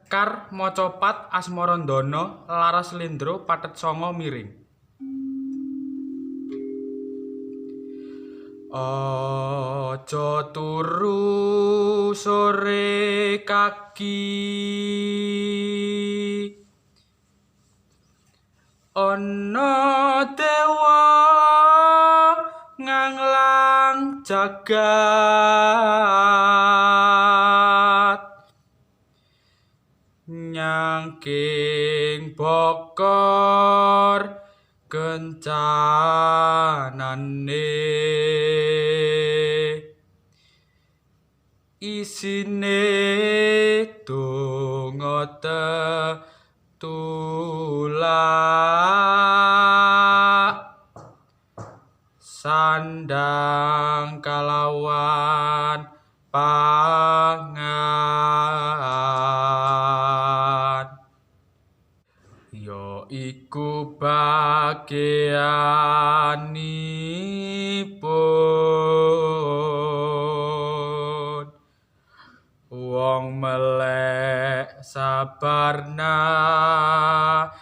Sekar Macapat Asmarandana Laras Slendra pathet sanga miring. Aja turu sore kaki, ana dewa nganglang jagat, nyangking bokor kencanane, isine donga tetulak, sandang kalawan pangan, ya iku bagianipun wong melek sabar narima.